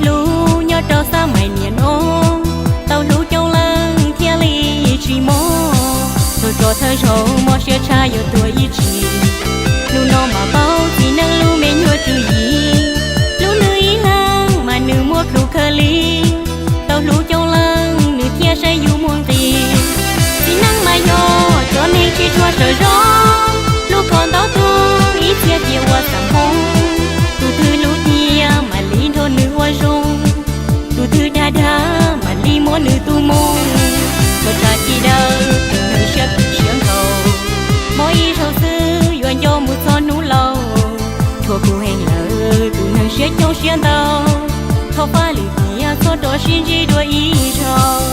Hlub nyob rau xab mais niam no, tau hlub coob leej thiaj li tsis mob. Txhua tso thawj zaug mob siab tshaj yuav tuag ib tsis. Hnub no mas paub txiv neej lub me nyuam tswv yim. Hlub nws ib leeg mas nws muaj plhus kawg li. Tau hlub coob leej nws thiaj saib yus muaj nqis. Txiv neej mas yog cov neeg tsis tshua sawv zoo, hlub koj ntau tus ib txhia cia ua xam hoob. Tus twg hlub tiag mam li nrog nws ua zoo, tus twg dag dag mam li muab nws tus moo. Txhua tsa ci daws tus neeg siab phem siab nkaus, mob ib zaug xwb yuav nco mus txog hnub laus. Tshua kuv heev lawm tus neeg siab coob siab ntau, thov faj lwm tiam txhob rov sib ntsib dua ib zaug.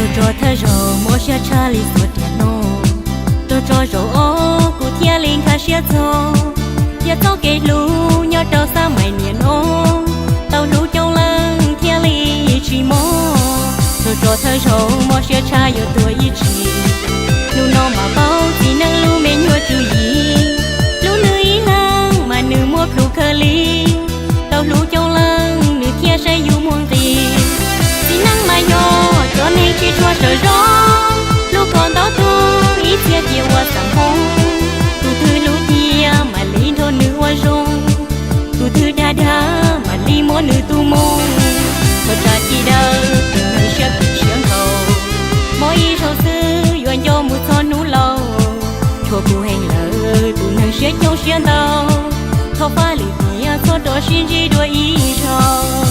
Rau tso thawj zaug mob siab tshaj li txhua tiam no, rau tso zaum ob kuv thiaj li nkag siab txog. Yog txoj kev hlub nyob rau xab mais niam no, tau hlub coob leej thiaj li tsis mob. Rau tso thawj zaug mob siab tshaj yuav tuag ib tsis. Hnub no mas paub txiv neej lub me nyuam tswv yim. Hlub nws ib leeg mas nws muaj plhus kawg li. Tau hlub coob leej nws thiaj saib yus muaj nqis. Txiv neej mas yog cov neeg tsis tshua sawv zoo, hlub koj ntau tus ib txhia cia ua xam hoob. Tus twg hlub tiag mam li nrog nws ua zoo, tus twg dag dag mam li muab nws tus moo. Txhua tsa ci daws tus neeg siab phem siab nkaus, mob ib zaug xwb yuav nco mus txog hnub laus. Tshua kuv heev lawm tus neeg siab coob siab ntau, thov faj lwm tiam txhob rov sib ntsib dua ib zaug.